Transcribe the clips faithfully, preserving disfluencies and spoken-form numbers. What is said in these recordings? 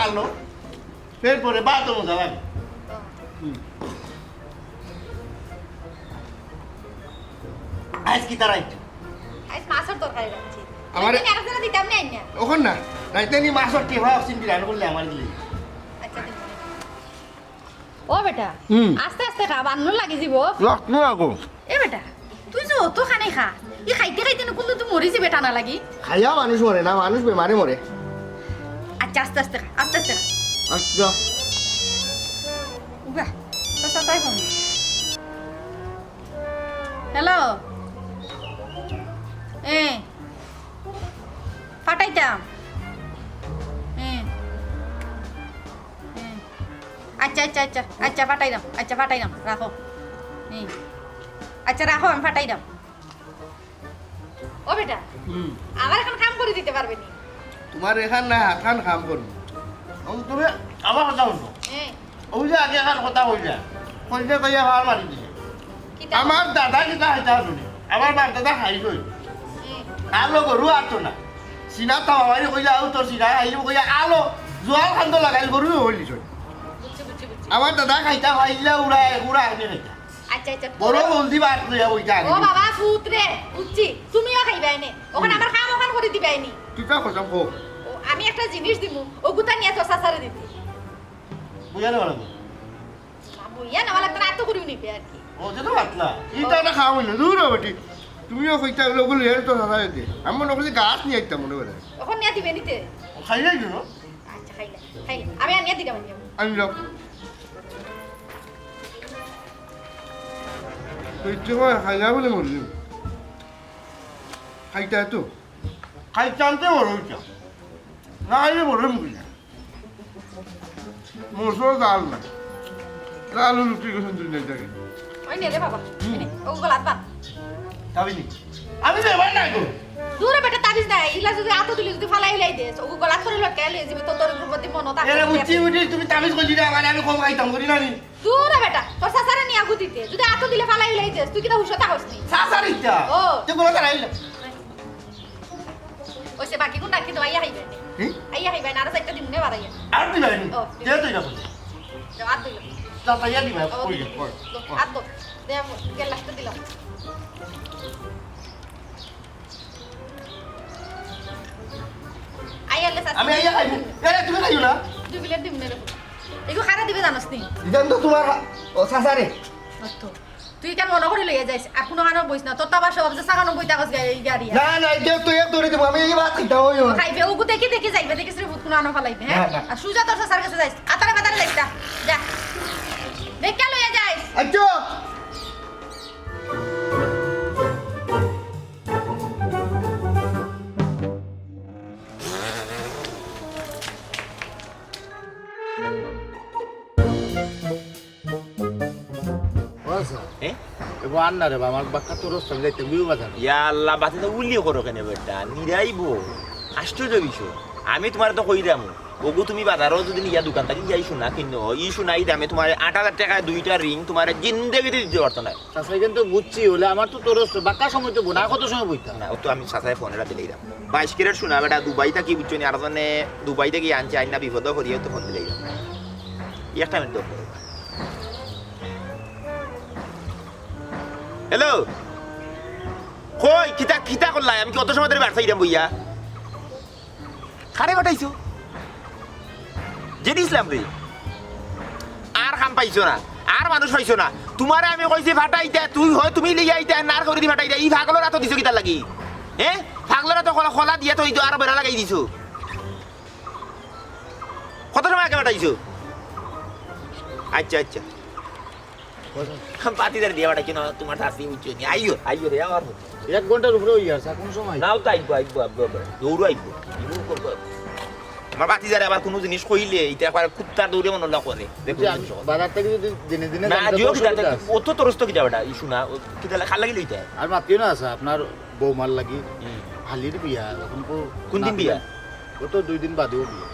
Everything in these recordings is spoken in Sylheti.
আলো, পেট ভরে ভাতও মজা লাগে। হুম। আইজ কিতা রাইত? আইজ মাছর তরকারি রাখছি। আমারে তুমি আরেকজনে দিতাম না, আইনা। অখন না, রাইতে নি মাছর টেহা অক্সিন বিরান করলে আমার দিলে। আচ্ছা, দিন। ও বেটা, হুম। আস্তে আস্তে খা, বান্নু লাগি যিবো। লাগতো না গো। এ বেটা, তুই যে অত খানি খা, ই খাইতে খাইতে না কুনদিন তুই মরি যিবে টানা লাগি। খাইয়া মানুষ মরে না, মানুষ বেমারে মরে। আচ্ছা, আস্তে আস্তে খা, আস্তে আস্তে খা। আচ্ছা। উবা, তো সাতাই ফোন। হ্যালো। এ, ফাটাইতাম। এ। হুম। আচ্ছা, আচ্ছা, আচ্ছা, আচ্ছা, ফাটাই দাও, আচ্ছা, ফাটাই দাও, রাখো। হুম। আচ্ছা, রাখো, আমি ফাটাই দাও। ও বেটা, হুম। আমার এখন কাম করি দিতে পারবে নি? তোমার এখান না, হাতখান কাম করবো। এখন তুমি আমার কথা শুনো। হ্যাঁ। ওই যে আগে এখান কথা কইলা, কইলে কইয়া ভাড়া মারি দিছে। কিতা? আমার দাদা কিতা খাইতা শুনি, আমার বাপ দাদা খাইছই। হুম। আলো গরু আতো না। সিনা তাওয়াই কইলা, আউ তোর সিনা আইব কইয়া আলো, জোয়াল খান্দ লাগাইল গরু হইলি ছই। বুঝছি, বুঝছি, বুঝছি। আমার দাদা খাইতা খাইলা উড়া, উড়া আনি খাইতা। আচ্ছা, আচ্ছা। বড় বলদি বাদ লইয়া ওইটা আনি। ও বাবা, ফুত রে, বুঝছি। তুমিও খাইবায় নে। ওখানে হুম। আমার কাম ওখান করি দিবায় নি। তুই তা খসম খো। ও, আমি একটা জিনিস দিমু, ওগুতা নিয়া তোর চাচারে দিতে। বুঝা না পারলাম। না, বইয়া নেওয়া লাগতো না, আতো করিও নিবে আর কি। ও, যে তো পাতলা। ইটা একটা খাওয়া হইলো, দূর হ বেটি। তুমিও কইতা হইলো, ওগুলো এর তো সাদা হইতে। আমি মনে করছি গাছ নিয়ে আইতাম মনে করে। ওখান নিয়ে দিবে নিতে? ও, খাইলাই দিল। আচ্ছা, খাইলে, খাইলে। আমি আর নিয়ে দিলাম, আমি যাবো। আনি যাও। তো ইচ্ছে করে খাইলা বলে মরলি। খাইতা তো। খাইতাম তো বড় হইতাম। না খাইলে বড় মুখে যায়। মসুর ডাল না। ডাল রুটি গোসল দুই নাই থাকে। ওই নে রে বাবা। হুম। এই নে, ওগুলো আনবা। খাবি নি? আমি তো এবার নাই গো। দূরে বেটা তাবিজ নাই। ইলা যদি আতো দিলে যদি ফালাই উলাই দেস, ওগু গলাত করে লটকাই লই যিবে তো তোর উপর প্রতি মন থাকে। এরে বুঝছি, বুঝছি, তুমি তাবিজ করলি না, মানে আমি কম খাইতাম করি না নি। দূরে বেটা, তোর চাচারে নিয়া গুদিতে। যদি আতো দিলে ফালাই উলাই দেস, তুই কিতা হুশো থাকস নি? চাচার ইচ্ছা। ও। তুই বলে তারা আইলে। ওইসে বাকি কোন রাখি তো আইয়া খাইবে। হুম? আইয়া খাইবে না, আরো চারটা দিন নে বাড়াইয়া। আর দিবা নি? ও, দে তুই না। দে, আর দিল। চাচা ইয়া দিবা, ও, কই, কই, কই। আর দো। দে, গেলাসটা দিলাম। আইয়া লে চাচা। আমি আইয়া খাইবো। এরে, তুমি খাইও না। দুই প্লেট দিম নে রে। এগু খারা দিবে জানোস নি? ইদান তো তোমার হা-, ও চাচারে। অত। তুই কেন মনে করি লইয়া যাইস? আর কোনো কানো বইস না। তোর তো আবার সব যে সাকানো বইতা গছ গাড়ি, এই গাড়ি। না, না, এটা তো এক ধরে দেবো। আমি এই ভাত খাইতে হই, হই। খাইবে, ওগু দেখি দেখি যাইবে, দেখিস রে, ভূত কোনো আনো ফালাইবে, হ্যাঁ? না, না। আর সুজা তোর চাচার কাছে যাইস। আতারে বাতারে যাইস না। যা। দেখে লইয়া যাইস। আচ্ছা। ও আচ্ছা। এ? এগো আন না রে বা, আমার বাক্কা তো রোজ আমি যাইতে বিউ বাজার। ইয়া আল্লাহ, বাতি তো উল্লি করো কেনে বেটা? নিরাইবো। আশ্চর্য বিষয়। আমি তোমার তো কইরাম, ওগো তুমি বাজারও যদি নিয়া দোকান থাকি যাই সোনা কিনো, ই সোনা ই দামে তোমার আট হাজার টাকায় দুইটা রিং তোমার জিন্দেগিতে দিতে পারতো না। চাচা, কিন্তু বুঝছি, হলে আমার তো তোর বাক্কা সময় তো বোনা, কত সময় বইতা? না, ও তো আমি চাচায় ফোন এটা দিলাইরাম। বাইশ ক্যারেট সোনা বেটা, দুবাই থাকি বুঝছো নি, আর জনে দুবাই থাকি আনছে, আইনা বিপদ করিয়া তো ফোন দিলাইরাম। একটা মিনিট দাও। হ্যালো, কই, কিতা, কিতা করলাই? আমি কি অত সময় ধরে বাড়ি চাইরাম বইয়া? কারে পাঠাইছো? জেডি ইসলাম রে। আর কাম পাইছো না, আর মানুষ পাইছো না। তোমারে আমি কইছি ফাটাইতে, তুই হয় তুমি লইয়া আইতে, না আর করে দি ফাটাইতে। ই পাগলর আতো দিছো কিতার লাগি? হ্যাঁ? পাগলর আতো কলা, কলা দিয়া তো এই তো আরো বেড়া লাগাই দিছো। কত সময় আগে ফাটাইছো? আচ্ছা, আচ্ছা। বাতি ধরে দিয়া ফাটাইছো না, তোমার শাস্তি বুঝছো নি? আইও, আইও রে, আবার। এক ঘন্টার উপরে হই আর, কোন সময়? নাও তো আইবো, আইবো, আইবো, আইবো। দৌড়ো আইবো। আমার বাতি ধরে আবার কোনো জিনিস কইলে, এটা একবার কুত্তার দৌড়ে মনে হলো করে। দেখো, যে আমি জিনিস। বাজার থেকে যদি দিনে দিনে না, যাই, দিও কত কিতা, অসুবিধা আছে? অত তরস্ত কিতা বেটা, ইস্যু না, ও কিতা লা-, কার লাগি লইতে? আর মাতিও না আছে, আপনার বৌমার লাগি। হুম। হালির বিয়া, এখন কো-, কোন দিন না বিয়া? ও তো দুই দিন বাদেও বিয়া।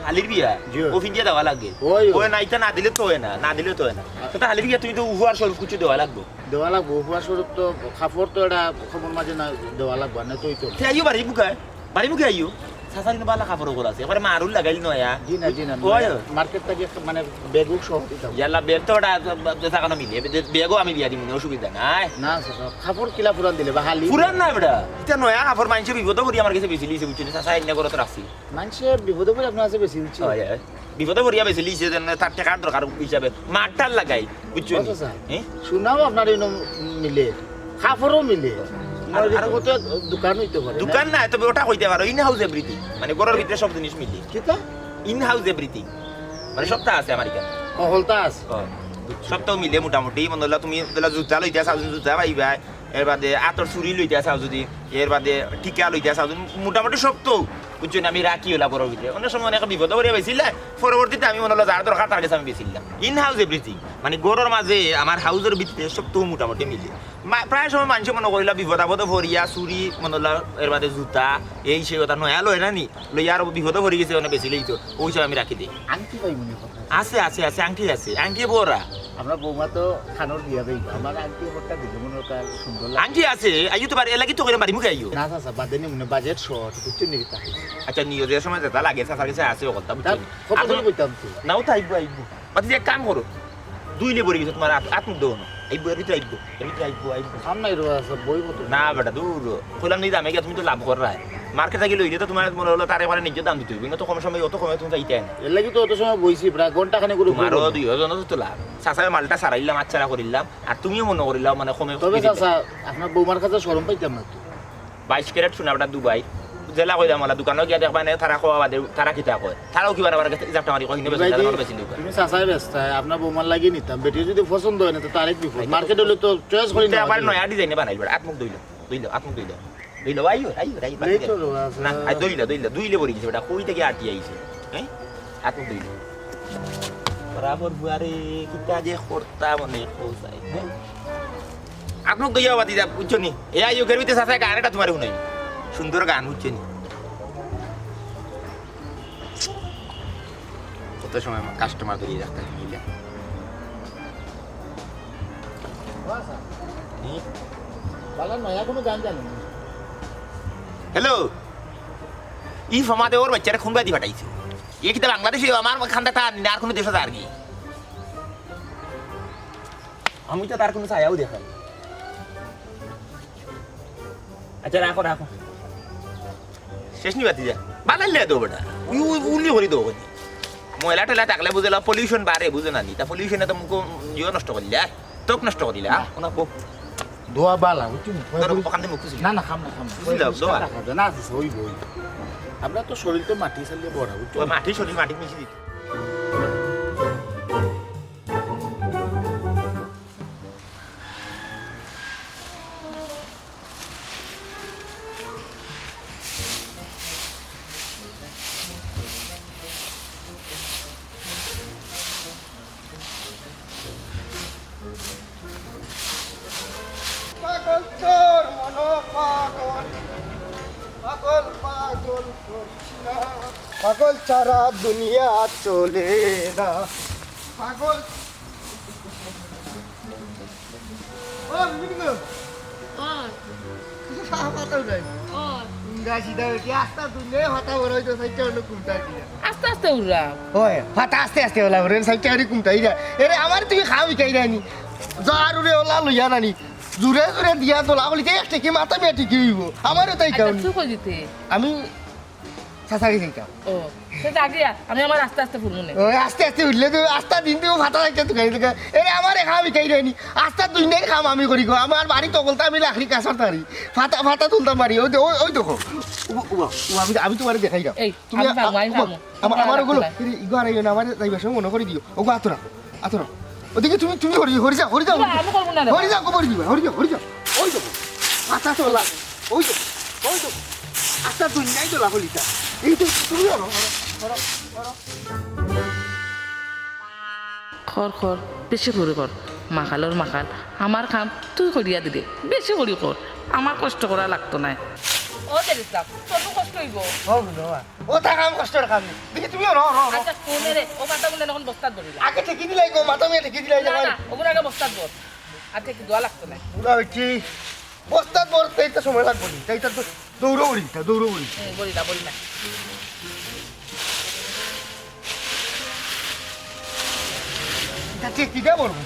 হালির বিয়া? জি। ও ফিন্দিয়া দেওয়া লাগে। ওই, ওই। ওই না, এটা না দিলে তো হয় না, না দিলে তো হয় না। তো তা হালির বিয়া তুমি তো উপহার স্বরূপ কিছু দেওয়া লাগবো। দেওয়া লাগবো, উপহার স্বরূপ তো কাপড় তো এটা খবর মাঝে না দেওয়া লাগবো, না তো ওই তো। তে আইও বাড়ি বুকায়, বাড়ি বুকে আইও। চাচার ইনো বালা কাপড় অকল আছে, একবারে মারুল লাগাইল নয়া। জি না, জি না, ওই। নয়া মার্কেট থাকি একটা মানে ব্যাগ সহ দিতাম। ইয়াল্লা, ব্যাগ তো ওটা, ওটা, ওটা থাকানো মিলে, ব্যাগ, ব্যাগও আমি দিয়া দিমু, অসুবিধা নাই। না, চাচা, কাপড় কিলা পুরান দিলে বা হালি? পুরান না বেটা, ইটা নয়া কাপড়, মানষে বিপদো পড়ি আমার গেছে বেচিলিছে, বুঝছো নি? চাচা, এনে ঘরত রাখছি। মানষে বিপদো পড়ি আপনার গেছে বেচিলিছে? হয়, হয়। বিপদো পড়িয়া বেচিলিছে, যেন তার টেকার দরকার হিসাবে মারটার লাগাই, বুঝছো নি? আচ্ছা, স্যার। হ্যাঁ? শোনাও আপনার ইনো মিলে, কাপড়ও মিলে। আর, আর আর কত দোকান হইতে পারে না? দোকান না, তবে ওটা কইতে পারো, in house everything। মানে ঘরর ভিতরে সব জিনিস মিলে। কিতা? In house everything। মানে সবটা আছে আমার এখানে। হকলতা আছে? হ্যাঁ। সবটাও মিলে মোটামুটি। মনে হইলো তুমি ধরো জুতা লইতে চাও, জুতা পাইবা। এর বাদে আতর চুড়ি লইতে চাও যদি, এর বাদে টিকা লইতে চাও যদি, মোটামুটি সব তো, বুঝছো নি, আমি রাখি ওলা ঘরর ভিতরে। অনেক সময় অনেক বিপদো পড়িয়া বেচিলাই, পরবর্তীতে আমি মনে হইলো যার দরকার তার গেছে আমি বেচিলাম। In house everything, মানে ঘরর মাঝে আমার হাউসর ভিতরে সব তো মোটামুটি মিলে। মা-, প্রায় সময় মানষে মনে করিলা বিপদ আপদো পড়িয়া চুড়ি মনে হইলো, এর বাদে জুতা, এই সেই কথা নয়া লয় না নি, লইয়া আর বিপদো পড়ি গেছে, মানে বেচিলেই তো, ওই সব আমি রাখি দেই। আংটি পাই মনে কথা। আছে, আছে, আছে, আংটি আছে, আংটি বড়া। আমরা বৌমা তো খানোর বিয়া দেই, আমার আংটি বড়টা দিলে মনে হয় তার সুন্দর লাগে। আংটি আছে, আইও তো পারে, এলাকি তো করে বাড়ি মুখে আইও। না, চাচা, বাদে নি মনে বাজেট শর্ট, বুঝছো নি তাই? আচ্ছা, নিও যে সময় যেটা লাগে, চাচার গেছে আছে ও কথা, বুঝছো তার নি? কত করে কইতাম তো? নাও তো আইবো, আইবো। বাদ দিয়ে এক কাম করো, দুইলে পড়ি গেছে তোমার আত, আত মুখ দেও না। আইবো, এর ভিতরে আইবো, এর ভিতরে আইবো, আইবো। সামনে রোজ আছে, বই কত? না বেটা, দূর। কইলাম নি দামে গিয়া তুমি তো লাভ কররায়। মার্কেট থাকি লইলে তো তোমার মনে হইলো তারে মানে নিজের দাম দিতে হইবে। না তো কম সময়, অত কমে তুমি চাইতে না। এর লাগি তো অত সময় বইছি, প্রায় ঘন্টা খানেক করে তোমারও বইলাম। দুইও জন তো লাভ। চাচায় মালটা সারাইলাম, আচ্ছারা করিলাম। আর তুমিও মনে করিলাও মানে কমে তবে কমে দিলে। চাচা, আপনার বৌমার কাছে শরম পাইতাম না তো। বাইশ ক্যারেট সোনা বেটা দুবাই। জেলা কইলাম ওলা দোকানো গিয়া দেখবা নে, তারা কওয়া বাদে, তারা কিতা কয়? তারাও কিবা আবার গেছে, ইজাটা মারি কয়, হিনে বেশি, ভাই তারা জি, বেশি দোকান। তুমি চাচায় ব্যস্ত, আপনার বৌমার লাগি নিতাম। বেটি যদি পছন্দ হয় না, তো তারেক বিপদ। ভাই, মার্কেট হলে তো চয়েস করি ইটা না। আবার নয়া ডিজাইনে বানাইল বেটা। আত মুখ ধইল, ধইল, আত মুখ ধইল। ধইল, আইও, আইও, আইও, এই তো রোগা আছে। না, আই ধইল, ধইল, ধইলে পড়ি গেছে বেটা। কই থেকে আটি আইছে? হ্যাঁ? আত মুখ ধইল। বরাবর বুয়ারে, কিতা যে করতা মনে কও চাই, হ্যাঁ? আত মুখ ধইয়া বাতি যা, বুঝছো নি? এ আইও, গেরবিতে চাচায় গান এটা তোমার হুনাই। সুন্দর গান, বুঝছো নি? কত সময় আমার কাস্টমার ধরিয়া রাখতে মিলে। হুম? বালা নয়া কোনো গান জানো না? হ্যালো, ই ফমাদে ওর বাচ্চারে খুন বাদি ফাটাইছে। এ কিতা বাংলাদেশে আমার খান্দা তা আর কোনো দেশে আর কি? আমি তো তার কোনো ছায়াও দেখাই। আচ্ছা, রাখো, রাখো। শেষ নি বাতি যা। বানাইলে দেবো বেটা। উই, উই, উলি করি দেবো করি। ময়লা টয়লা থাকলে বুঝে লাও, পলিউশন বাড়ে, বুঝে না নি? তা পলিউশনে তো মুখ ইয়ে নষ্ট করিলে, আহ? ত্বক নষ্ট করিলে, আহ? না। ওনা বউ। দোয়া বালা, বুঝছো নি? তোর ওখান থেকে মুখ খুশি। না, না, খাম না, খাম না। খুশি লাও, দোয়া। না, না, না, ওই বই। আমরা তো শরীর তো মাটি ছাড়লে বড়, বুঝছো? ওই মাটি শরীর মাটি মিশে দিতে। পাগল চোর মনো পাগল, পাগল পাগল করিস না। পাগল ছাড়া দুনিয়া চলে না। পাগল। ও, বিপিন গো। ও। কিছু সাহা পাতাও নাই। ও। ইংরাজি দাও, কি আস্তা দুনিয়া হতা বড় হইতো, সাইডটা হলো কুমটা দিয়া। আস্তে আস্তে উড়া। ওই, হতা আস্তে আস্তে ওলা, ওরে সাইডটা হলো কুমটা ইরা। এরে, আমার তুমি খাও বিকাই রানি। যার উড়ে ওলা লইয়া নানি। জুরে জুরে দিয়া তোলা বলি, যে একটা কি মাথা বেটি কি হইব? আমারও তাই আচ্ছা, কাউনি। তুই কই দিতে? আমি চাচা গেছি কাম। ও, সে যা গিয়া, আমি আমার আস্তে আস্তে ফুলমু নে। ওই আস্তে আস্তে উঠলে তো আস্তা দিন তো ফাটা রাখতে তো গাড়ি থেকে। এরে আমার একা আমি খাই রইনি। আস্তা দুই দিন কাম আমি করি গো। আমার বাড়ি তো বলতে আমি লাকড়ি কাঁচার তারি। ফাটা, ফাটা তুলতাম পারি। ওই দে-, ওই, ওই দেখো। ও, ও, ও, আমি, আমি তোমারে দেখাই দাও। এই, তুমি আমি আ-, যাবো, আমি ও, যাবো। আমার, তুমি আমার আর ওগুলো, রাখো না। এরে, ইগো আর আইও না, আমার যাইবার সময় মনে করি দিও। ওগো আতরা, আতরা। ওদিকে তুমি, তুমি হরি, হরি যাও, হরি যাও, না, হরি যাও। আমি করবো না রে। হরি যাও, গোবর দিবা, হরি যাও, হরি যাও। ওই দেখো, আচ্ছা তো লাগ, ওই দেখো, ওই দেখো। আচ্ছা তুই নাই তো লাগ হলিতা। এই তো তুমি হরো, হরো, হরো, হরো। কর, কর, বেশি করি কর। মাখালর মাখাল, আমার কাম তুই করিয়া দিলে। বেশি করি কর, আমার কষ্ট করা লাগতো নায়। ও দেরিস লাভ, তোর তো কষ্ট হইব। ও বুঝো, ও তা কাম কষ্টর কাম নি। দেখি তুমিও রও, রও, রও। আচ্ছা, শুনে রে, ও কথা বলে এখন বস্তাত ধরিলা। আগে ঠেকি দিলাই গো, মাথা মিয়া ঠেকি দিলাই না, যাবাই। না, ওগুলো আগে বস্তাত ধর। আচ্ছা, একটু দোয়া লাগতো না। বুড়া হইছি। বস্তাত ধর, তাই তো সময় লাগবো নি। তাই তো দৌড়ো বড়ি, দৌড়ো বড়ি। হুম, বড়ি না, বড়ি না। এটা ঠিক কিটা বলবো?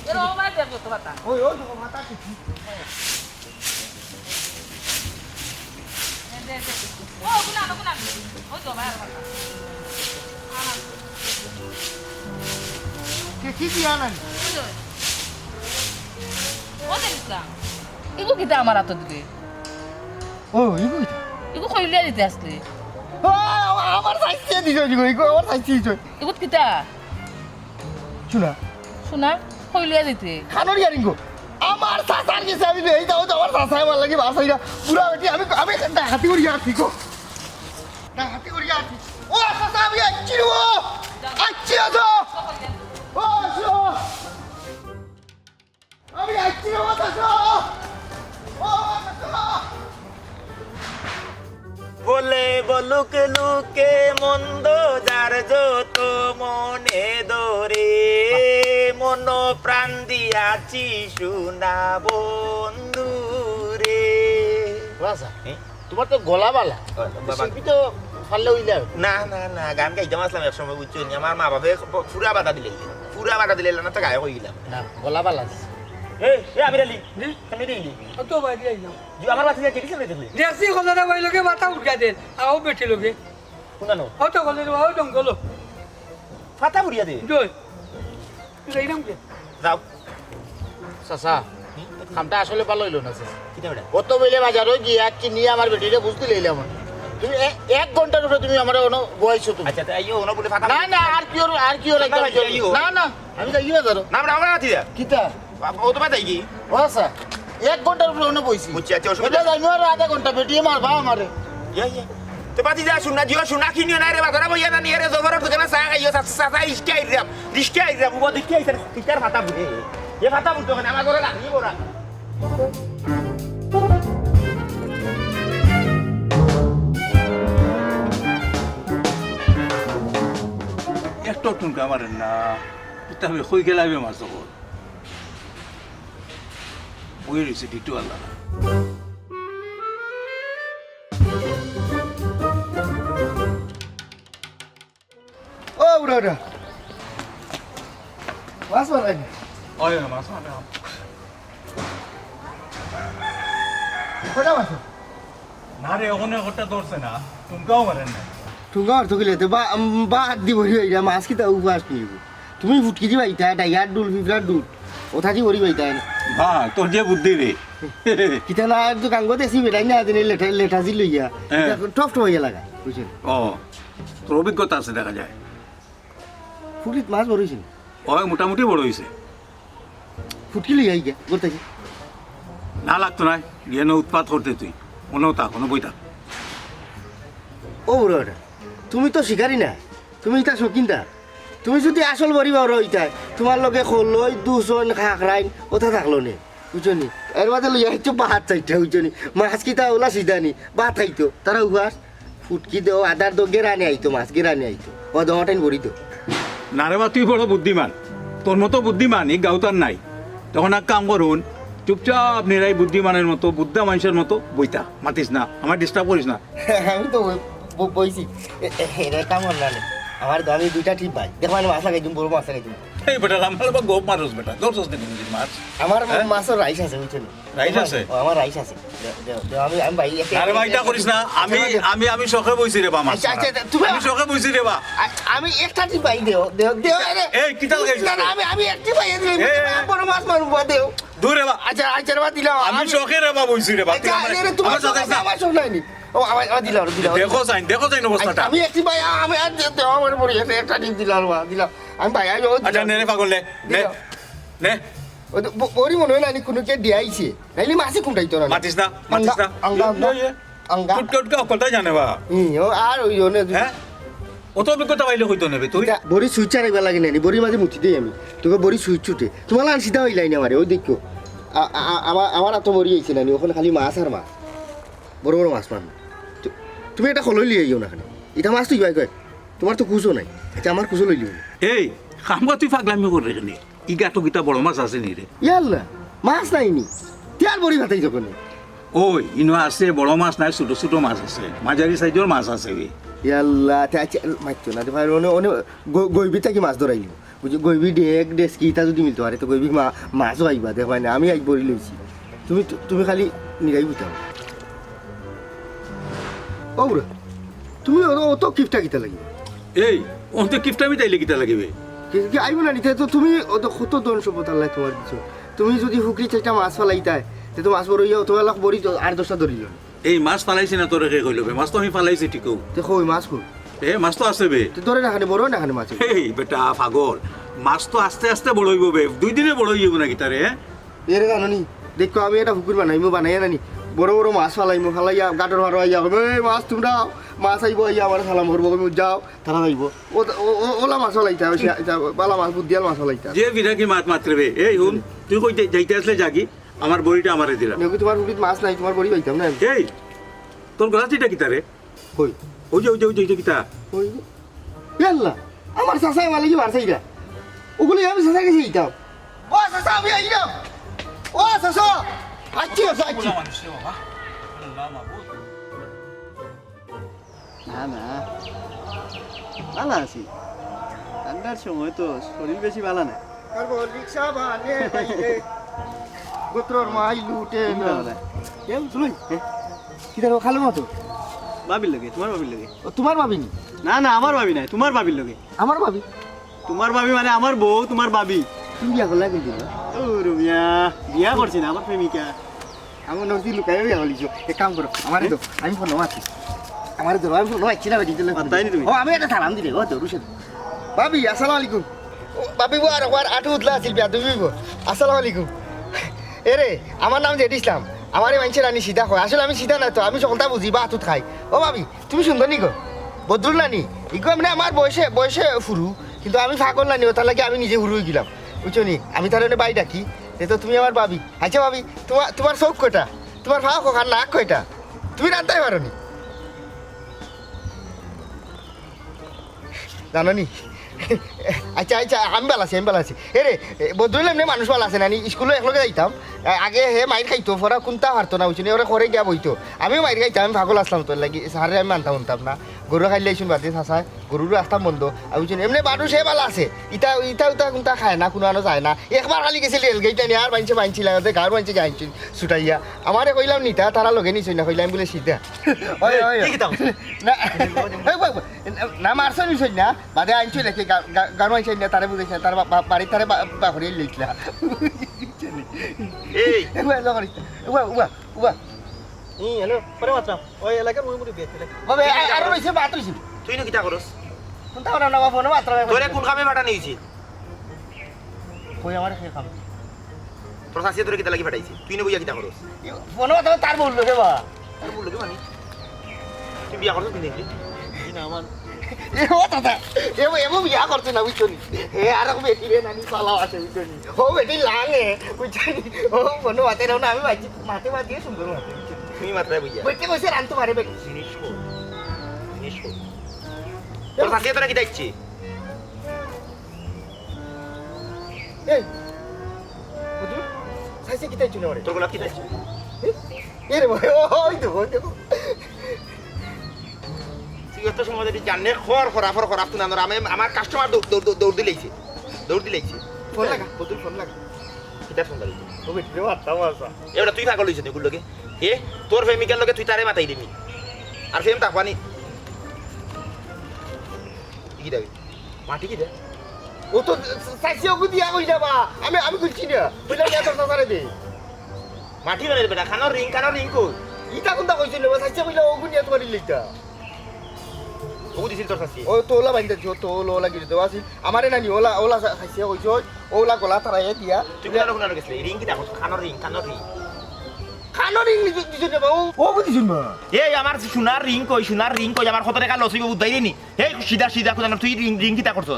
এর ও ভাই দেখো তো কথা। ওই, ওই তো মাথা ঠিক। ও, গুনা, গুনা। ওই তো ভাই, আর কথা। কে কি দিয়া নাই? ওই তো। ও দেখছ না? ইগু কিতা আমার আতো দিতে? ও, ইগু কিতা? ইগু কইলিয়া দিতে আসলে। ও, আমার সাইজে দিছ, ইগু, ইগু আমার সাইজে দিছ। ইগু কিতা? শুনা। শুনা? কইলিয়া দিতে। খানোর ইয়ারিং গো। আমার চাচার গেছে আমি নেই, যাও তো আমার চাচা আমার লাগি বাস হইরা। বুড়া বেটি, আমি, আমি ডাকাতি করি আর ঠিক। ডাকাতি করি আর ঠিক। ও চাচা, আমি আইছি রে ও। আইছি রে ও। ও, আসো। আমি আইছি রে ও চাচা। ও, চাচা। বলে বলুক লোকে মন্দ যার যত মনে ধরে, মন প্রাণ দিয়াছি সোনা বন্ধু রে। বাহ, স্যার। হ্যাঁ? তোমার তো গলা বালা। ও, বাবা। শিল্পী তো পারলে হইলে হবে। না, না, না, গান গাইতাম আসলাম এক সময়, বুঝছো নি? আমার মা বাপে প-, পুরা বাধা দিলে, পুরা বাধা দিলে, না তো গায়ক হয়ে গেলাম। না, গলা বালা আছে। এই, এই, আমির আলী, জি? তুমি দিলি? ও তো বাড়ি আইলাম। জি, আমার বাচ্চা কে কিসে দেখলি? দেখছি, কলরা ভাই লোকে মাথা উঠা দেন, আও বেটি লোকে। কোনানো? ও তো কলরা, ও জঙ্গল। ফাতা বুড়িয়া দে। জয়। তুই যাইলাম কে? যাও। চাচা, কামটা আসলে ভালো হইলো না, চাচা। কিতা বেটা? অত বেলে বাজারো গিয়া কিনি আমার বেটিরে বুঝতে লইলাম। তুমি এ-, এক ঘন্টার উপরে তুমি আমার কোনো বয়স তুমি। আচ্ছা, তা আইও, ওনো বলে ফাতা না, না, আর কি ওর, আর কি ওর ফাতা একদম বাজিয়া আইও। না, না, আমি যাই বাজারো। না, আমরা, আমরা আছি যা। কিতা? ও তো বাদ কি? ও আচ্ছা, এক ঘন্টার উপরে ওনে বইছি। বুঝছি, আচ্ছা, অসুবিধা এটা নাই। যাইমু আর আধা ঘন্টা, বেটিয়ে মারবা আমারে। ইয়া, ইয়া। তো বাদ যা, শুন না, জিও, শুন না, কিনিও না রে, বাজারে বইয়া না নিয়ে রে, জবরের দোকানে চা খাইও, চা, চা, চা, ইসকে আইরাম, ইসকে আইরাম, ও দেখি আইছে, ইটার ফাতা বুঝে। এ ফাতা বুঝতো কেন? আমার ঘরে রাখি, বড়া। একটু টুনকা মারেন না, তবে কই গেলাইবে মাছ তখন। বই রইছে ডিটু আল্লাহ। ও, উড়া, উড়া। মাছ মারাই না। ওই, ওই, মাছ মারে। কয়টা মাছ? না রে, ওখানে ওটা ধরছে না। টুনকাও মারেন না। টুনকা মারতো কিলে? তো বা-, উম, বাদ দি বড়ি হইয়া মাছ কিতা উপাস নিব? তুমি ফুটকি দিবা ইতা, ডাইয়ার ডুল, ফিফড়ার ডুল। ওটা দি বড়ি হইতা না। বা, তোর যে বুদ্ধি রে। কিতা না, তো গাঙ্গো দেশি বেটাই না, দিনে লেটা, লেটাজি লইয়া। হ্যাঁ। টপ টপ হইয়া লাগা, বুঝছেন? ও, তোর অভিজ্ঞতা আছে দেখা যায়। ফুটকিত মাছ বড় হইছে নি? ওই মোটামুটি বড় হইছে। ফুটকি লইয়া আইগা, করতে কি? না লাগতো না, গিয়ে না উৎপাত করতে তুই। মনেও থাক, কোনো বই থাক। ও বুড়া বেটা, তুমি তো শিকারি না, তুমি ইতা শৌখিনতা। তুমি যদি আসল বড়ি বাউরা হইতায়, তোমার লগে খলই, দুষন, খাকরাইন, ওটা থাকলো নে, বুঝছো নি? এর মাঝে লইয়া আইছো বাহাত চাইটা, বুঝছো নি? মাছ কিতা ওলা সিধা নি, বাহাত খাইতো, তারা উপাস। ফুটকি দেও, আদার দেও, গেরানে আইতো মাছ, গেরানে আইতো। ও দোকানটাইন বড়ি দেও। না রে বা, তুই বড় বুদ্ধিমান। তোর মতো বুদ্ধিমান এই গাউত আর নাই। তখন এক কাম করুন, চুপচাপ নিরাই বুদ্ধিমানের মতো, বুদ্ধা মানুষের মতো বইতা, মাতিস না, আমার ডিস্টার্ব করিস না। আমি তো বই-, ব-, বইছি। এ, এ, এটা কাম না রে। আমার তো আমি দুইটা টিপ ভাই। দেখো, আমি মাছ লাগাই দিম, বড় মাছ লাগাই দিম। এই বেটা, আমার বা গোপ মারস বেটা, ধরছস নাকি নিজের মাছ? আমার হ্যাঁ? মাছও রাইস আছে, বুঝছো নি? রাইস আছে? ও, আমার রাইস আছে। দে-, দে-, দে-, আমি, আমি ভাই, একটা আরে ভাই, এটা করিস না। আমি, আচ্ছা, আমি, আমি শখে বইছি রে বা মাছ আচ্ছা, আচ্ছা, মারা। তুমি আমি শখে বইছি রে বা। আ-, আমি একটা টিপ ভাই দেও, দেও, দেও, আরে। এই, কিতা লাগাইছিস না, না, তুই? আমি, আমি একটি ভাই দিলাম, এই, এই, এই। বড় মাছ মারুম বা দেও। দূর রে বা। আচ্ছা, আচ্ছা রে বা দিলাম। আমি আমি শখে রে বা বইছি রে বা। আচ্ছা, তুই আমার, আরে, তোমার আমার শখ সাথে আছে, না। আমার শখ নাইনি। ও, আমার, আমার দিলাও, দিলাও। দেখো চাইন, দেখো চাইন অবস্থাটা। আমি একটি ভাই, আমি আর দে-, দেও, আমার বড় একটা, একটা টিপ দিলাম বা, দিলাম। আমি ভাই, আমি ও আচ্ছা, দিলাম। নে রে পাগল, নে, নে, দিলাম। নে। ও তো ব-, বড়ি মনে হয় না, কোনো কে দিয়াইছে। নাইলে মাছে কুমটাইতো না। মাতিস না, মাতিস আঙ্গা, না। আঙ্গা, আঙ্গা। ইয়ে, ইয়ে। আঙ্গা। টুটকে টুটকে অকলটাই জানে বা। হুম, ও আর ওই জন্য হ্যাঁ? অত অভিজ্ঞতা পাইলে কইতো নেবে তুই। বড়ি সুইচ আর এবার লাগে নাইনি, বড়ির মাঝে মুতি দেই আমি। তোকে বড়ি সুইচ ছুটে। তোমার লান সিধা হইলাই না আমারে, ওই দেখো। আ-, আ-, আ-, আমার, আমার এত বড়ি হইছে না, ওখানে খালি মাছ আর মাছ। বড় বড় মাছ পান। তু-, তুমি একটা খলই লিয়ে আইও না এখানে। এটা মাছ তুই বাই কয়। তোমার তো কুচো নাই। আচ্ছা, আমার কুচো লইলি। এই, খামগা তুই পাগলামি করে রেখে নে। ইগা তো কিতা বড় মাছ আছে নি রে? ইয়াল্লা, মাছ নাই নি। তিয়ার বড়ি ভাতাই যখন। ওই, ইনো আছে, বড় মাছ নাই, ছোট ছোট মাছ আছে, মাঝারি সাইজর মাছ আছে বে। ইয়াল্লা, তে আচ্ছা, মারতো না, তে ভাই, অনে, অনে, গ-, গইবি থাকি মাছ ধরাইলি। বুঝি, গইবি ডেক, ডেস্কি, ইতা যদি মিলতো পারে, তে গইবি মা-, মাছও আইবা, দেখ ভাই না, আমি আইজ বড়ি লইছি। তুমি, তুমি খালি নিরাই বুঝাও। ও বুড়া, তুমি অত, অত কিপটা কিতা লাগি? এই, অত কিপটা মিটাইলে কিতা লাগিবে? কি, কি আইবো না নিতে? তো তুমি অত কত ধন সম্পদ আল্লাহ তোমার দিছো। তুমি যদি ফুকরি চাইটা মাছ ফালাইতায়, তে তো মাছ বড় হইয়া অত লাখ বড়ি তো আর দশটা ধরিল। এই মাছ ফালাইছি না তোরে কে কইলো বে? মাছ তো আমি ফালাইছি ঠিকও। তে কই মাছ কই? এ, মাছ তো আছে বে। তে ধরে না খানে, বড় না খানে মাছ। এই বেটা পাগল, মাছ তো আস্তে আস্তে বড় হইবো বে, দুই দিনে বড় হইবো না কিতা রে, হ্যাঁ? এরে জানো নি, দেখো আমি একটা পুকুর বানাইমু, বানাইয়া নানি বড় বড় মাছ ফালাইমু, ফালাইয়া গাটর মারো আইয়া কইমু, "এই মাছ তোমরা, মাছ আইবো আইয়া আমার সালাম করবো, কইমু, যাও, তারা যাইবো।" ও, ও, ও, ওলা মাছ ফালাইতা, ওই সে-, এটা বালা মাছ, বুদ্ধিয়াল মাছ ফালাইতা। যে বিরাগি মাত মাতরে বে, এই হুন, তুই কই যাই-, যাইতে আসলে যাগি, আমার বড়িটা আমারে দিলা। নাকি তোমার পুকুরিত মাছ নাই, তোমার বড়ি পাইতাম না আমি। এই, তোর গলাত ইটা কিতা রে? কই? ওই যে, ওই যে, ওই যে, ওই যে কিতা? কই? ইয়াল্লা, আমার চাচায় আমার লাগি মারছে ইটা। ওগুলো আমি চাচার কাছে দিতাম। ও চাচা, আমি আইলাম। ও চাচা, আচ্ছি, আচ্ছি, আচ্ছি। না, না। ভালা আছি। ঠান্ডার সময় তো শরীর বেশি ভালা না। আর বল, রিক্সা বানে বাইরে, গোত্রর মাই লুটে না। কেউ শুনুন? কিতা রে, খালো মতো? ভাবির লগে, তোমার ভাবির লগে। ও, তোমার ভাবি নি? না, না, আমার ভাবি নাই, তোমার ভাবির লগে। আমার ভাবি? তোমার ভাবি মানে আমার বউ, তোমার ভাবি। তুমি বিয়া করলা কিন্তু? ও রুমিয়া, বিয়া করছি না, আমার প্রেমিকা। আমি মনে করছি লুকাইয়া বিয়া করলিছো। এক কাম করো, আমারে দাও, আমি ফোন আছি। আমারে ধরো, আমি ফোন আছি না, বেটি দিলে। মাতাই নি তুমি? ও, আমি একটা সালাম দিলে, ও তো রুশে। ভাবি, আসসালামু আলাইকুম। ও, ভাবি, ও আর, ও আর আটু উতলা আছিল, বিয়া তুমি বো। আসসালামু আলাইকুম। এরে, আমার নাম জেড ইসলাম। আমারে মানষে রানী সিধা কয়। আসলে আমি সিধা না তো, আমি সকলটা বুঝি, বা আতুত খাই। ও ভাবি, তুমি সুন্দর নি গো? বদরুল নানি? ইগো মানে আমার বয়সে, বয়সে ফুরু, কিন্তু আমি পাগল নানি, ওটার লাগি আমি নিজে ফুরু হয়ে গেলাম। বুঝছো নি? আমি তার মানে বাই ডাকি, এ তো তুমি আমার ভাবি। আচ্ছা ভাবি, তোমার, তোমার চোখ কয়টা? তোমার পাও কয়খান, নাক কয়টা? তুমি রান্তাই পারো নি? জানো নি? আচ্ছা, আচ্ছা, আমি ভালা আছি, আমি ভালা আছি। এ রে, এ, বদরুল এমনি মানুষ ভালা আছে না নি? স্কুলে একলগে যাইতাম। আ-, আগে হে মাইর খাইতো, পড়া কুন্তা পারতো না, বুঝছো নি? ওরে ঘরে গিয়া বইতো। আমিও মাইর খাইতাম, আমি পাগল আসলাম তোর লাগি। স্যারে আমি মানতাম শুনতাম না। গরু খাইলে শুন বাদে চাচায়, গরুরও আসতাম বন্ধ। আমি বুঝছি, এমনি মানুষ হে ভালা আছে। ইতা, ইতা, উতা কুন্তা খায় না, কোনো আনো যায় না। একবার খালি গেছিল রেল গেইট আনি, আর মানষে মানছি লাগাতে, গাঁর মানষে গাইছি ছুটাইয়া। আমারে কইলাম নিতা, তারা লগে নিছই না, কইলাম বলে সিধা। ওই, ওই, কি ওই। কিতাব? না, ওই, ওই, ওই, না, মারছইন নিছইন না, বাদে আনছইন নাকি, গা-, গা-, গানো আনছইন না, তারে বুঝাইছে না, তার বা-, বা-, বাড়ি তারে বা-, বাহরে লইছিলা। এই। এ, উয়া, উয়া, উয়া, উয়া, উয়া। ই, হ্যালো, পরে মাতরাম। ওই এলাকার মুই মুরব্বি আছে, এলাকা। বাবা, এ, আ-, আরো রইছে, বাত রইছে। তুই নু কিতা করস? কোনটা ওরা না, বাবা, ফোনে মাতরাম। তোরে কোন কামে পাঠানি অইছে? কই আমার কে কাম? তোর চাচিয়ে তোরে কিতা লাগি পাঠাইছে? তুই না বইয়া কিতা করস? এ, ফোনে কথা তার বললো রে বা। তার বললো কি মানে? তুই বিয়া করছস কিনে? জি না, আমার এ, ও দাদা, এ, এ, ও বিয়া করছে না, বুঝছো নি? এ, আর ও বেটি রে নানি পালাও আছে, বুঝছো নি? ও বেটি লাঙে, বুঝছো নি? ও ফোনে মাতে না, আমি মাঝে, মাতে মাঝে সুন্দর মাতে, বুঝছো নি? তুই মাত্রায় বুঝিয়া। বেটি কইছে রান তোমারে বেটি। জিনিস কো। জিনিস কো। তোর চাচিয়ে তোরে কিতা দিচ্ছে? এই, বুঝলি? চাইছে কিতা দিচ্ছে না ওরে? তোর গোলাপ কিতা দিচ্ছে? এ? এ রে ভাই, ও, ওই তো, ওই তো। তুই অত সময় যদি জানে খর, খরা, ফর, খরা, তুই না ধর, আমি, আমার কাস্টমার দৌ-, দৌ-, দৌ-, দৌড় দিলাইছে। দৌড় দিলাইছে। ফোন লাগা, বদুল ফোন লাগা। কিতা ফোন লাগা? ও বেটি রে, মারতাম আসা। এবার তুই পাগল হইছিস নি, গুল্লোকে? এ, তোর প্রেমিকার লগে তুই তারে মাতাই দিবি। আর প্রেম তাকবানি। কি দাবি? মাটি কি দে? ও তো চাইছে ওগু দিয়া কই যাবা? আমি, আমি খুলছি না। কইলাম, "ইয়া তোর চাচারে দে।" মাটি বানাই বেটা, কানর রিং, কানর রিং কই? ইতা কোনটা কইছিল? ও চাইছে কইলা, "ওগু নিয়া তোমার ইলিটা।" ওগু দিছিল তোর চাচি? ও তো ওলা বাইন্দা দিও, তো ওলা, ওলা গিরি দেওয়া আছিল। আমারে নানি ওলা, ওলা চা-, চাইছে কইছে, ওই ওলা গলা তারাইয়া দিয়া। তুই কোনানো, কোনানো গেছিলে? রিং কিতা করছ? কানর রিং, কানর রিং। কানর রিং দিছ-, দিছ না বাবু? ওগু দিছ না। এই আমার সোনার রিং কই, সোনার রিং কই? আমার কত টাকা লস হইব, উদ্ধাই নি। এই সিধা, সিধা কোনানো, তুই রিং, রিং কিতা করছ?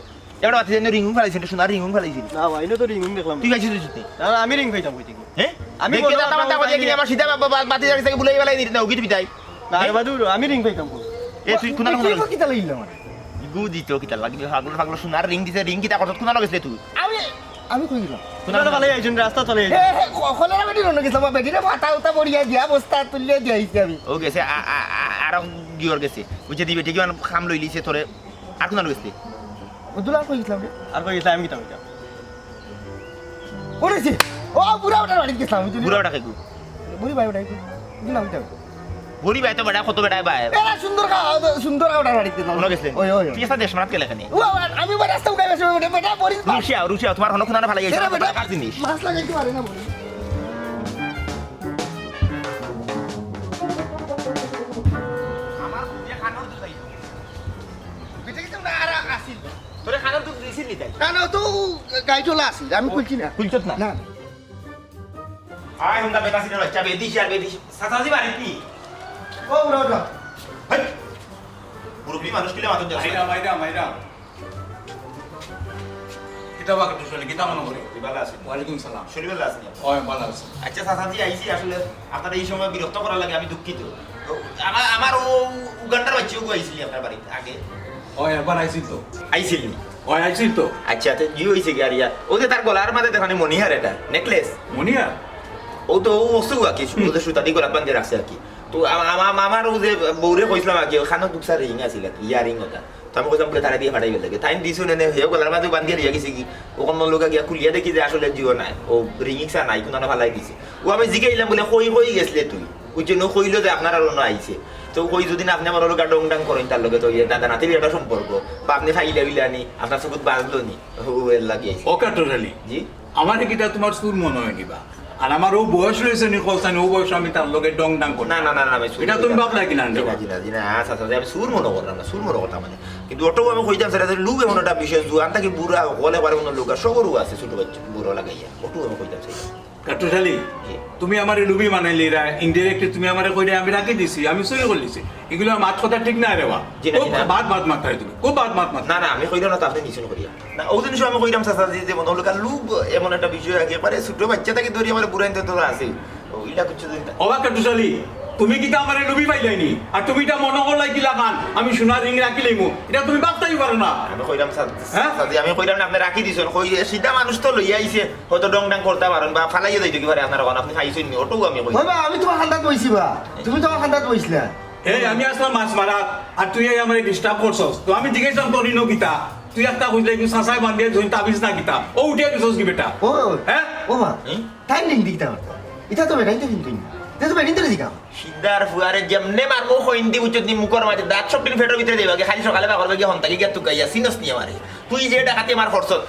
এবার বাতি জানি রিং ফালাইছিস, সোনার রিং ফালাইছিস। না ভাই, ইনো তো রিং দেখলাম। তুই পাইছিস তুই? না, না, আমি রিং পাইতাম কই থাকি? হ্যাঁ? আমি দেখি বললাম, দাদা, আমার দাদা, দেখি আমার সিধা বা-, বা-, বাতি জানি বুলাই ফালাই দিতে না, উগিত বিদায়। না, রে বাদু, আমি রিং পাইতাম কই? এ, তুই কোনানো, কোনানো? কিতা লাগিল আমার? গু দিত, কিতা লাগিল? পাগল, পাগল, সোনার রিং দিছে, রিং কিতা করছত, কোনানো গেছিলে তুই? আমি আমি কই গেলাম? তুমরা তো ভালাই আইছইন, রাস্তা চলে আইছইন। এ, এ, ক-, কলেরা বেটি রওনা গেছিলাম, বেটিরে ফাটা উতা বড়িয়া দিয়া, বস্তা তুলিয়া দিয়া আইছি আমি। ও গেছে, আ-, আ-, আ-, আরো গিয়র গেছে। বুঝে দিবে, ঠিক কাম লই লিছে তোরে। আর কোন গেছে? ও দুলাল কই গেছিলাম রে? আর কই গেছিলাম আমি কিতা কইতাম? ওরে সে, ও বুড়া বেটার বাড়িত গেছিলাম, বুঝলি? বুড়া বেটা খাইগু। বুড়ি ভাই বেটা খাইগু। বুঝলাম কিতা? বুড়ি ভাই তো বেটা, কত বেটা ভাই। এরা সুন্দর কা-, সুন্দর বেটার বাড়িত গেছিলাম। মনে গেছে? ওই, ওই, ওই। ঠিক আছে, দেশ মারাত গেলে কেনে? ও, আর আমি ওই রাস্তা উগাই গেছি, ওই বেটা, বেটা, পড়ি। রুশিয়া, রুশিয়া, তোমার হনো খুনা ফালাই গেছে, এরা বেটা কার জিনিস? মাছ লাগাইতে পারে না বলে। আমার বুঝে খানোর দুধ খাইতো। বেটা কিন্তু না, আর আসিল। তোরে খানোর দুধ দিছিল নি তাই? না, না, ও তো গাইটলা আসিল, আমি খুলছি না। খুলছত না? না। আয়, হুন্দা বেটা সিটার বাচ্চা, বেদিস আর বেদিস। চাচাজি বাড়িত নি? ও, উঠো, উঠো। হেই, মুরব্বি মানুষ কিলা মাতন যাস? আইরাম, আইরাম, আইরাম। কিতা বা, কাট্টুশালী, কিতা মনো করি? জি, ভালা আছি। ওয়ালাইকুম সালাম। শরীফ ভালা আছি। ওই, ভালা আছি। আচ্ছা, চাচাজি আইছি, আসলে আপনারে এই সময় বিরক্ত করার লাগি আমি দুঃখিত। তো, আমার, আমার ও উগান্ডার বাচ্চাও আইছিল আপনার বাড়িত আগে। ওই, একবার আইছিল তো। আইছিল নি? ওই, আইছিল তো। আচ্ছা, তো কি হইছে কি আর ইয়া? ও যে তার গলার মাঝে দেখনি মনিহার এটা, necklace। মনিহার? ও তো ও অসু আর কি, হুম। ও যে সুতা দি গলাত বান্ধি রাখছে আর কি। তো আমা-, আমা-, আমার ও যে বউরে কইছিলাম আর কি, ওখানে দুকসা ring আছিল আর কি, earring ওটা। তো আমি কইছিলাম বলে তারা দিয়া ফাটাইবার লাগি। তাইন দিছইন এনে, হে গলার মাঝে বান্ধিয়া দিয়া গেছে কি, অখন লোকে গিয়া খুলিয়া দেখি যে আসলে জিও নাই, ও ring ইকসা নাই, কুনানো ফালাই দিছে। ও আমি জিগাইলাম বলে, "কই, কই গেছলে তুই?" ওই জন্য কইলো যে আপনার আর অন্য আইছে। তো কই যদি না আপনে আমার লগে ডং ডাং করইন তার লগে, তো ইয়ে দাদা নাতির একটা সম্পর্ক, বা আপনে ফাইলা উইলা নি, আপনার চকুত বাজলো নি, ও এর লাগি আইছে। ও কাট্টুশালী, জি? আমারে কিতা তোমার চুর মনো অয়নি বা? আর আমার ও বয়স অইছে নি, কইছাইন, ও বয়স আমি তার লগে ডং ডাং করি। না, না, না, না, আমি চুর ইটা তুমি করি না। ভাবলা কি না? জি না, জি না, জি না, আচ্ছা, আচ্ছা, আমি চুর মনো করলাম না, চুর মনো করতাম না। কিন্তু ওটাও আমি কইতাম, স্যার, এটা লুক এমন একটা বিষয়, জুয়ান থাকি বুড়া, হকলে পারে অন্য লোক, আর সবরও আছে, ছোট বাচ্চা, বুড়া লাগাইয়া, ওটাও আমি কইতাম, স্যার। কাট্টুশালী, জি। তুমি আমারে লুবি বানাইলিরায়, indirectly তুমি আমারে কইরায় আমি রাখি দিছি, আমি সই করিলিছি। ইগুলা মাত কথা ঠিক নায় রে বা। জি না, খুব জি না। বাদ বাদ মাতরায় তুমি, খুব বাদ বাদ মাত। না, না, আমি কইরাম না তো আপনে নিছইন করিয়া। না, ওই জিনিস আমি কইরাম চাচা, যে, যে মনো অইলো কার লুব এমন একটা বিষয় আর কি, একবারে ছোট বাচ্চা থাকি ধরি আমার বুড়াইন তো আছে। ও, ইলা কিচ্ছু দিন না। ও বা কাট্টুশালী, তুমি কিতা আমারে লুবি পাইলায় নি? আর তুমি ইটা মনো করলায় কিলাখান, আমি সোনার ring রাখিলিমু, ইটা তুমি ভাবতাউ পারো না। আমি কইরাম চাচা, হ্যাঁ? চাচা, আমি কইরাম না, আপনে রাখি দিছইন, কই, সিধা মানুষ তো লইয়া আইছে। হয়তো ডং ডাং করতা পারইন বা ফালাইয়া যাইতো কি পারে আপনার অখন, আপনে পাইছইন নি, ওটাও আমি কই। ওই বা, আমি তোমার কান্দাত বইছি বা, তুমি তোমার কান্দাত বইছলা। এই, আমি আছলাম মাছ মারাত, আর তুই এই আমারে disturb করছস। তো আমি জিগাইছলাম, "তোর ইনো কিতা?" তুই একটা কইছলে, "একটু চাচায় বান্ধিয়া দিছইন, তাবিজ না কিতা?" ও উঠিয়া দিছস কি বেটা? ও, হ্যাঁ? ও বা, হুম? তাইন ring দি কিতা করতা? ইটা তো বেটাইন তো কিনতইন না। ইটা তো বেটাইন তো দিতাম। সিদ্ধার ফুয়ারে যেমনে মারমু, কইন দি বুঝছত নি, মুখর মাঝে দাঁত সব দিন পেটর ভিতরে দিবা, খালি সকালে বাগর বাগি হন্তা কি গিয়া তুকাইয়া, চিনস নি আমারে। তুই যে ডাকাতি আমার করছস,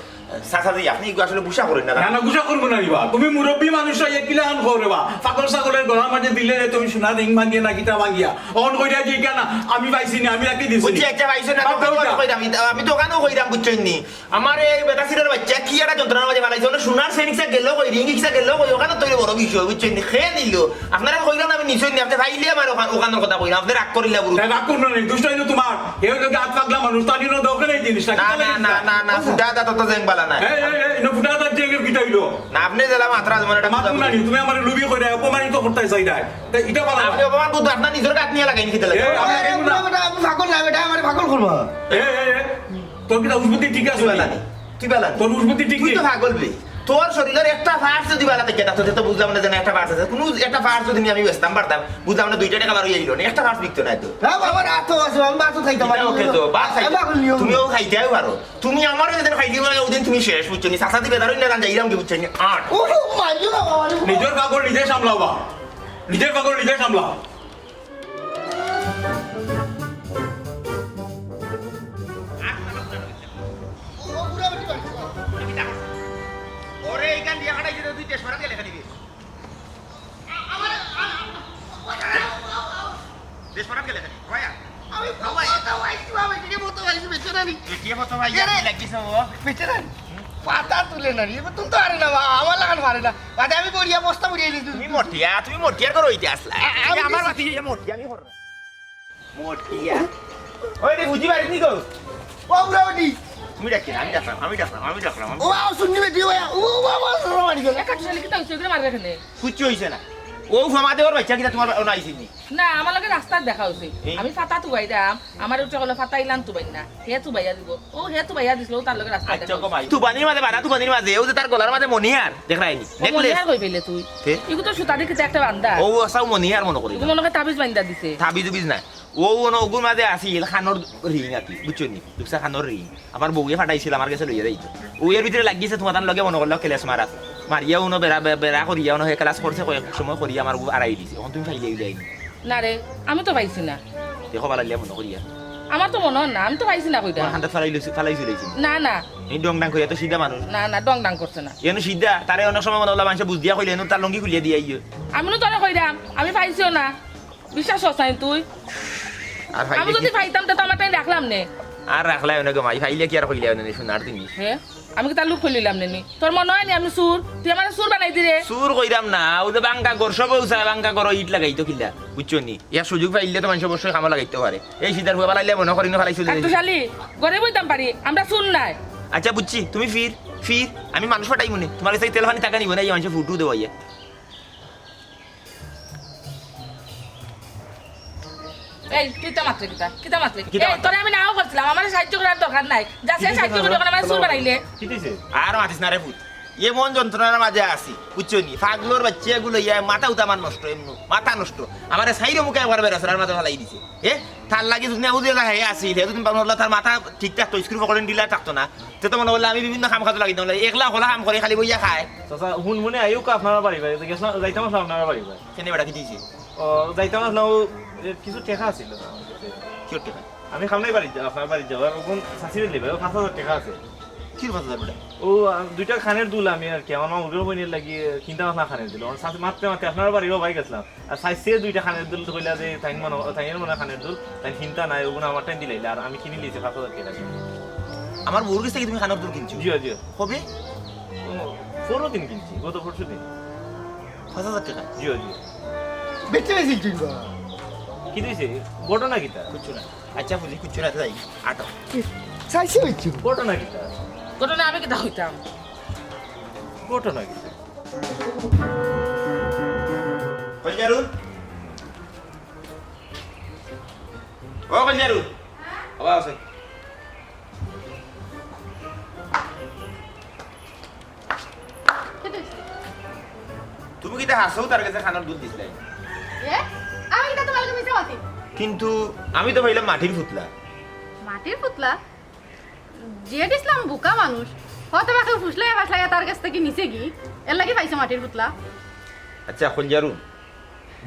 চাচাজি, আপনে ইগু আসলে গুসা করইন না। না, না, গুসা করমু না রে বা। তুমি মুরব্বি মানুষ, ইয়ে কিলাখান কও রে বা। পাগল ছাগলর গলার মাঝে দিলে রে, তুমি সোনার ring ভাঙ্গিয়া না কিতা ভাঙ্গিয়া। অন কইরা যে কেন, আমি পাইছি না, আমি রাখি দিছি। বুঝছি, আচ্ছা, পাইছো না, বাদ দাও ইটা। কইরাম, আমি তো ওখানেও কইরাম, বুঝছইন নি? আমার এই বেটা সিটার বাচ্চা কি একটা যন্ত্রণার মাঝে ফালাইছে, ওখানে সোনার চেইন ইকসা গেল কই, ring ইকসা গেল কই, ওখানে তো বড় বিষয়, বুঝছইন নি? কে নিল? আপনারে কইলাম না আমি নিছইন নি, আপনে পাইলে আমার ওখান-, ওখানর কথা কইলাম, আপনে রাগ করিলা বুড়ো। তাই রাগ করবো না, দুষ্ট হইলো তোমার। এ হইলো কি আত পাগলা মানুষ, তার ইনো দরকার এই জিনিসটা। না, না, না, না, না, ফুটা দাঁত তো জেং বালা নাই। এই, এই, এই, ইনো ফুটা দাঁত জেঙের কিতা হইলো? না, আপনে যেলা মাতরা যেমন একটা মাত কথা শুনানি, বলি। তুমি আমারে লুবি কইরা অপমানিত করতে চাইরায়। তাই ইটা বালা না। আপনে অপমান করতে আপনার নিজের গাত নিয়ে লাগাইনি কিতা লাগে? এই, আমি আরে, আমি বুড়া বেটা, আমি পাগল না বেটা, আমারে পাগল করবো। এই, এই, এই, তোর কিতা উজবুদ্ধি ঠিক আছে তুই নি? বালা নি। তুই বালা নি। তোর উজবুদ্ধি ঠিক তুই তো নেই। পাগল বে। তোর শরীরের একটা part যদি বালা থাকে, তা তো বুঝলাম না যেন একটা part আছে। কোনো একটা part যদি আমি বেচতাম পারতাম, বুঝলাম না দুইটা টাকা বার হয়ে গেল। একটা part বিকতো না তো। না বাবা, রাত তো আছে, আমি ভাত তো খাইতাম পারি না। ওকে তো, ভাত খাইতে। আমি পাগল নিও। তুমিও খাইতেও পারো। তুমি আমারে যেদিন খাইতে পারো, ওদিন তুমি শেষ, বুঝছো নি? চাচা দিবে, ধরো না, যাইলাম কি, বুঝছো নি? আট। ও, মাইজো না বাবা রে। নিজের পাগল নিজে সামলাও বা। নিজের পাগল নিজে সামলাও। ওরে, এইখান দিয়া হাঁটাইছে, তুই দেশ মারাত গেলে খালি। দেশ মারাত গেলে খালি। ভাইয়া। আমি ভাই। ফটো পাইছি, বাবা, এদিকে ফটো পাইছি, বেচারা নি। এদিকে ফটো পাইছি, এরে। কি লাগিছে ও? বেচারা নি। পাতা তুলে না রে, এবার তুলতে পারে না, বাবা, আমার লাগান পারে না। বাদে আমি বড়িয়া বস্তা বড়িয়া নিয়ে তুমি মটিয়া, তুমি মটিয়ার করো হইতে আসলা। আ-, আমি আমার বাতি মটিয়া আমি করো। মটিয়া। ওই রে, বুঝি পারিস নি গো? ও, বুড়া বেটি। তুমি ডাকি না, আমি ডাকলাম, আমি ডাকলাম, আমি ডাকলাম, আমি ও, বাবা, শুননি বেটি, ও, বাবা, ও, বাবা, বাবা, বাবা, বাবা, বাবা। একা চলে কি তাও চোখে মারবে এখানে? কিচ্ছু হইছে না। ও ফুয়া মাতে ওর বাচ্চা কিতা তোমার অনো আইছিল নি? না, আমার লগে রাস্তাত দেখা অইছে। এই? আমি ফাতা তুবাইরাম, আমারে উঠে কইলো ফাতা ইলান তুবাইন না, হে তুবাইয়া দিবো। ও হে তুবাইয়া দিছিল, ও তার লগে রাস্তাত আচ্ছা, দেখা অইছে। কমাই। তুবানির মাঝে, বালা তুবানির মাঝে, ও যে তার গলার মাঝে মণিহার, দেখরায়নি? ও necklace। মণিহার কই পাইলে তুই? হে? ইগু তো সুতা দি কিতা একটা বান্ধা। ও আসাও মণিহার মনে করি। ইগু মনে হয় তাবিজ বান্ধা দিছে। তাবিজ উবিজ নাই। ও অনো ওগুর মাঝে আছিল, কানর ring আর কি, বুঝছো নি? দুকসা কানর ring। আমার বউয়ে ফাটাইছিল, আমার গেছে লইয়া যাইতো। ও এর ভিতরে লাগিছে, তোমার তার লগে মনে করলো clash মারাত। মারিয়া অনো বেড়া, বে-, বেড়া করিয়া অনো হে clash করছে, কয়েক সময় করিয়া আমার বউ আড়াই দিছে। অখন তুমি ফাইলে উইলে আইনি। না রে, আমি তো পাইছি না। দেখো, বালাইলে মনে করিয়া। আমার তো মনে হয় না, আমি তো পাইছি না কইরা। তোমার হান্দাত ফালাই লইছি, ফালাই লইছি। না, না। এই ডং ডাং করিয়া তো সিধা মানুষ। না, না, ডং ডাং করছে না। এনো সিধা, তারে অনেক সময় মনে হলো মানুষে বুঝ দিয়া কইলে, এনো তার লুঙ্গি খুলিয়া দিয়া আইও। আমি নু তোরে কইরাম, আমি পাইছিও না। বিশ্বাস করছ না তুই? আর পাইলে আমি যদি কি? পাইতাম, তে তো আমার টাইম রাখলাম নে। আর রাখলাই অনেক মাই, পাইলে কি আর কইলে অনেক সোনার জিনিস। হে? আমি কি তার লুক খুলিলাম নে নি? তোর মনে হয় নি আমি চুর? তুই আমারে চুর বানাই দিরে। চুর কইরাম না, ও যে বাঙ্কা ঘর সব উসায় বাঙ্কা ঘর ইট লাগাইতো কিলা, বুঝছো নি? ইয়া সুযোগ পাইলে তো মানুষ অবশ্যই কামো লাগাইতে পারে। এই সিধার ফুয়া বালাইলে মনে করি না ফালাইছিল। কাট্টুশালী, ঘরে বইতাম পারি, আমরা চুর নাই। আচ্ছা বুঝছি, তুমি ফির, ফির, আমি মানুষ ফাটাই মনে, তোমার কাছে তেল পানি টাকা নিব না, এই মানুষের ফুটু দেওয়া ইয়ে। এই, তুই তো মাতলে কিতা? কিতা মাতলে? কিতা এই, মাতলে? তোরে আমি নাও করছিলাম, আমার সাহায্য করার দরকার নাই। যা, সে কিতা সাহায্য করবে, মাতলে? ওখানে আমার চুল বানাইলে। কিতা হইছে? আর মাতিস না রে পুত। এমন যন্ত্রণার মাঝে আছি, বুঝছো নি? পাগলর বাচ্চা এগুলো ইয়া মাথা উতা আমার নষ্ট, এমন মাথা নষ্ট। আমারে সাইরে মুখে একবার বেড়াছড়ার মাঝে ফালাই দিছে। এ, তার লাগি যদি না বুঝে না, হে আসিল, হে যদি পাগল হলো, তার মাথা ঠিক থাকতো, স্ক্রু পকেটে ঢিলা থাকতো না। তে তো মনে করলে আমি বিভিন্ন কাম কাজ লাগি দিতাম, একলা হলা কাম করে খালি বইয়া খায়। চাচা, হুন মনে আইও কা আপনারা বাড়ি বাড়ি, গেছিলাম, যাইতাম আসলাম আপনারা বাড়ি বাড়ি। কেনে বেটা কি দিয়েছে? ও, যাইতাম আসলাম, ও, এ, কিছু টেকা আছিল না আমার কাছে। কিওর টেকা? আমি খামলাই বাড়ি যা-, আপনার বাড়ি যাওয়ার ওখান শাশিরে লিবে, ও পাঁচ হাজার টেকা আছে। কিওর পাঁচ হাজার বেটা? ও, আ, দুইটা কানের দুল আমি আর কি, আমার মামুর বইনের লাগি কিনতাম আসলাম কানের দুল। আমার শাশি মারতে মারতে আপনার বাড়িও ভাই গেছিলাম। আর সাইজে দুইটা কানের দুল কইলা যে তাইন মনে, তাইনের মনে কানের দুল, তাইন কিনতা নাই, ওগুলো আমার টাইম দিলাইলে, আর আমি কিনি লিয়েছি পাঁচ হাজার টেকা। আমার বউর কাছ থেকে তুমি কানের দুল কিনছো? জি, জি। কবে? ও, পরশু দিন কিনছি, গত পরশু দিন। পাঁচ হাজার টেকা? জি, জি। বেচে বেশি কিনবা? কি দিছে? ঘটনা কিতা? কিচ্ছু না। আচ্ছা, বুঝি, কিচ্ছু না, তাই। আটো। চাইছে হইছে। ঘটনা কিতা? ঘটনা আমি কিতা হইতাম? ঘটনা কিতা? কই যারু? ও কই যারু? বাবা আছে। কিতা হইছে? তুমি কিতা হাছাউ তার কাছে কানর দুল দিছলায়? এ? আমি কিতা তোমার লগে মিছা মাতি? কিন্তু আমি তো পাইলাম মাটির পুতলা। মাটির পুতলা? জেড ইসলাম বোকা মানুষ। হয়তো বা কেউ ফুসলাইয়া ফাসলাইয়া তার কাছ থাকি নিছে গি। এর লাগি পাইছে মাটির পুতলা। আচ্ছা, কইলজারু,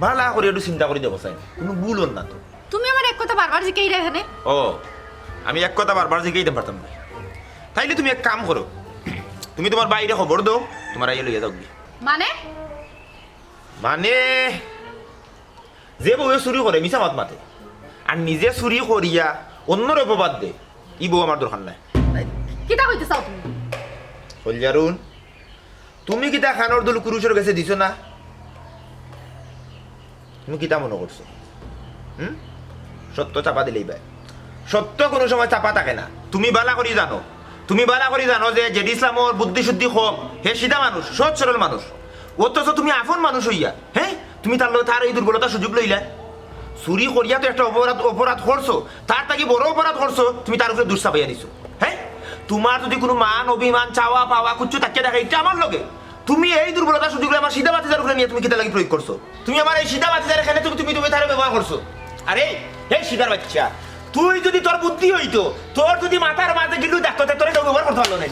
বালা করি একটু চিন্তা করি দেখো চাইন, কুনু ভুল অর না তো। তুমি আমারে এক কথা বারবার জিকাইরায় কেনে? ও, আমি এক কথা বারবার জিকাইতাম পারতাম না। তাইলে তুমি এক কাম করো, তুমি তুমার ভাইরে খবর দেও, তুমার ভাইয়ে লইয়া যাউক গি। মানে? মানে, যে বউয়ে চুরি করে, মিছা মাত মাতে, আর নিজে চুরি করিয়া অন্যরে অপবাদ দে, ই বউ আমার দরকার নাই। কিতা কইতে চাও তুমি? কইলজারু, তুমি কিতা কানর দুল কুরুশর গেছে দিছো না? তুমি কিতা মনো করছো? হুম? সত্য চাপা দিলাইবায়। সত্য কুনু সময় চাপা থাকে না। তুমি বালা করি জানো, তুমি বালা করি জানো যে জেড ইসলামর বুদ্ধি শুদ্ধি কম, হে সিধা মানুষ, সহজ সরল মানুষ। অথচ তুমি আপন মানুষ অইয়া, হে? তুমি তার লগে তার এই দুর্বলতার সুযোগ লইলায়। চুরি করিয়া তো একটা অপরাধ, অপরাধ করছো, তার থাকি বড় অপরাধ করছো, তুমি তার উপরে দুষ চাপাইয়া দিছো। হে? তুমার যদি কুনু মান, অভিমান, চাওয়া, পাওয়া, কুচ্ছু থাকিয়া থাকে, ইটা আমার লগে। তুমি এই দুর্বলতার সুযোগ লইয়া আমার সিধা ভাতিজার উপরে নিয়া তুমি কিতার লাগি প্রয়োগ করছো? তুমি আমার এই সিধা ভাতিজারে কেনে তুমি, তুমি, তুমি তারে ব্যবহার করছো। আরে, এই সিধার বাচ্চা, তুই যদি তোর বুদ্ধি অইতো, তোর যদি মাথার মাঝে গিলু থাকতো, তে তোরে কেউ ব্যবহার করতে পারলো না।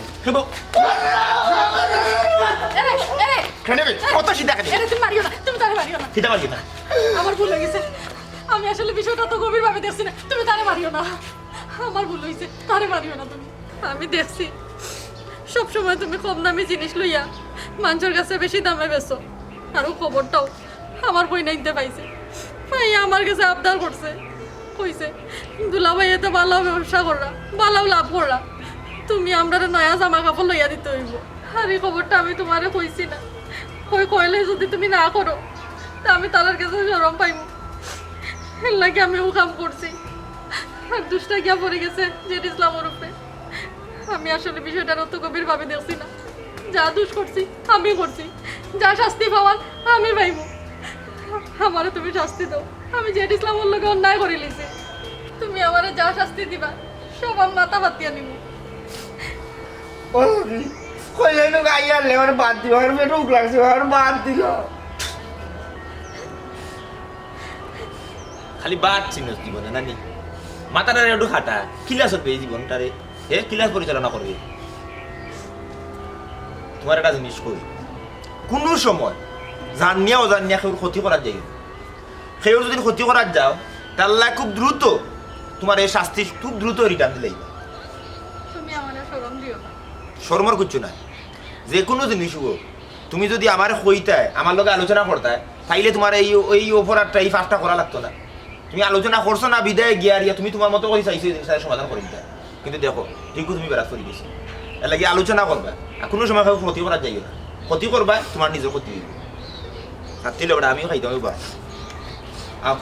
এরে, এরে, কেনে বে? কত সিধা কেনে? এরে, তুমি মারিও না, তুমি তারে মারিও না। সিধা মারিও না। আমার ভুল অই গেছে, আমি আসলে বিষয়টা অত গভীরভাবে দেখছি না, তুমি তারে মারিও না। আমার ভুল অইছে, তারে মারিও না তুমি। আমি দেখছি, সব সময় তুমি কম দামি জিনিস লইয়া মানষর কাছে বেশি দামে বেচো। আর অউ খবরটাও আমার বইনাইন্তে পাইছে, পাইয়া আমার গেছে আবদার করছে, কইছে, "দুলাভাই, এতে বালাউ ব্যবসা কররা, বালাউ লাভ কররা, তুমি আমরারে নয়া জামা কাপড় লইয়া দিতে অইবো।" আর ই খবরটা আমি তুমারে কইছি না, কই কইলে যদি তুমি না করো, তে আমি তারার গেছে শরম পাইমু। এর লাগি আমি অউ কাম করছি। আর দুষটা গিয়া পড়ি গেছে জেড ইসলামর উপরে। আমি আসলে বিষয়টা অত গভীরভাবে দেখছি না। যা দুষ করছি, আমি করছি। যা শাস্তি পাওয়ার, আমি পাইমু। আমারে তুমি শাস্তি দাও। আমি জেড ইসলামর লগে অন্যায় করিলিছি। তুমি আমারে যা শাস্তি দিবা, সব আমি মাথা পাতিয়া নিমু। ও কি? কইলে তো গাই আর লেবার বাদ দিল, আর পেটে উক লাগছে, আর বাদ দিল। খালি বাদ চিনস জীবনে নানি। মাথাটারে একটু খাটা, কিলা চলবে এই জীবনটারে? হে কিলা পরিচালনা করবে? তোমার একটা জিনিস কই, কোনো সময় জানিয়া অজানিয়া কেউর ক্ষতি করার যাইও না। কেউর যদি ক্ষতি করার যাও, তাহলে খুব দ্রুত তোমার এই শাস্তি খুব দ্রুত রিটার্ন দিলেই। তুমি আমারে শরম দিও না। শরমর কিচ্ছু নাই। যে কোনো জিনিস হোক, তুমি যদি আমারে কইতায়, আমার লগে আলোচনা করতায়, তাইলে তোমার এই এই অপরাধটা, এই পাপটা করা লাগতো না। তুমি আলোচনা করছো না বিদায় গিয়া আরিয়া, তুমি তোমার মতো করে চাইছো এই জিনিসটা সমাধান করে দিতায়। কিন্তু দেখো, ঠিকও তুমি বেড়াত করে দিছো। এর লাগি আলোচনা করবা, আর কোনো সময় কেউ ক্ষতি করার যাইও না। ক্ষতি করবা, তোমার নিজের ক্ষতি হইবে। ছাত্রী লোকটা আমিও খাইতাম বা। আও।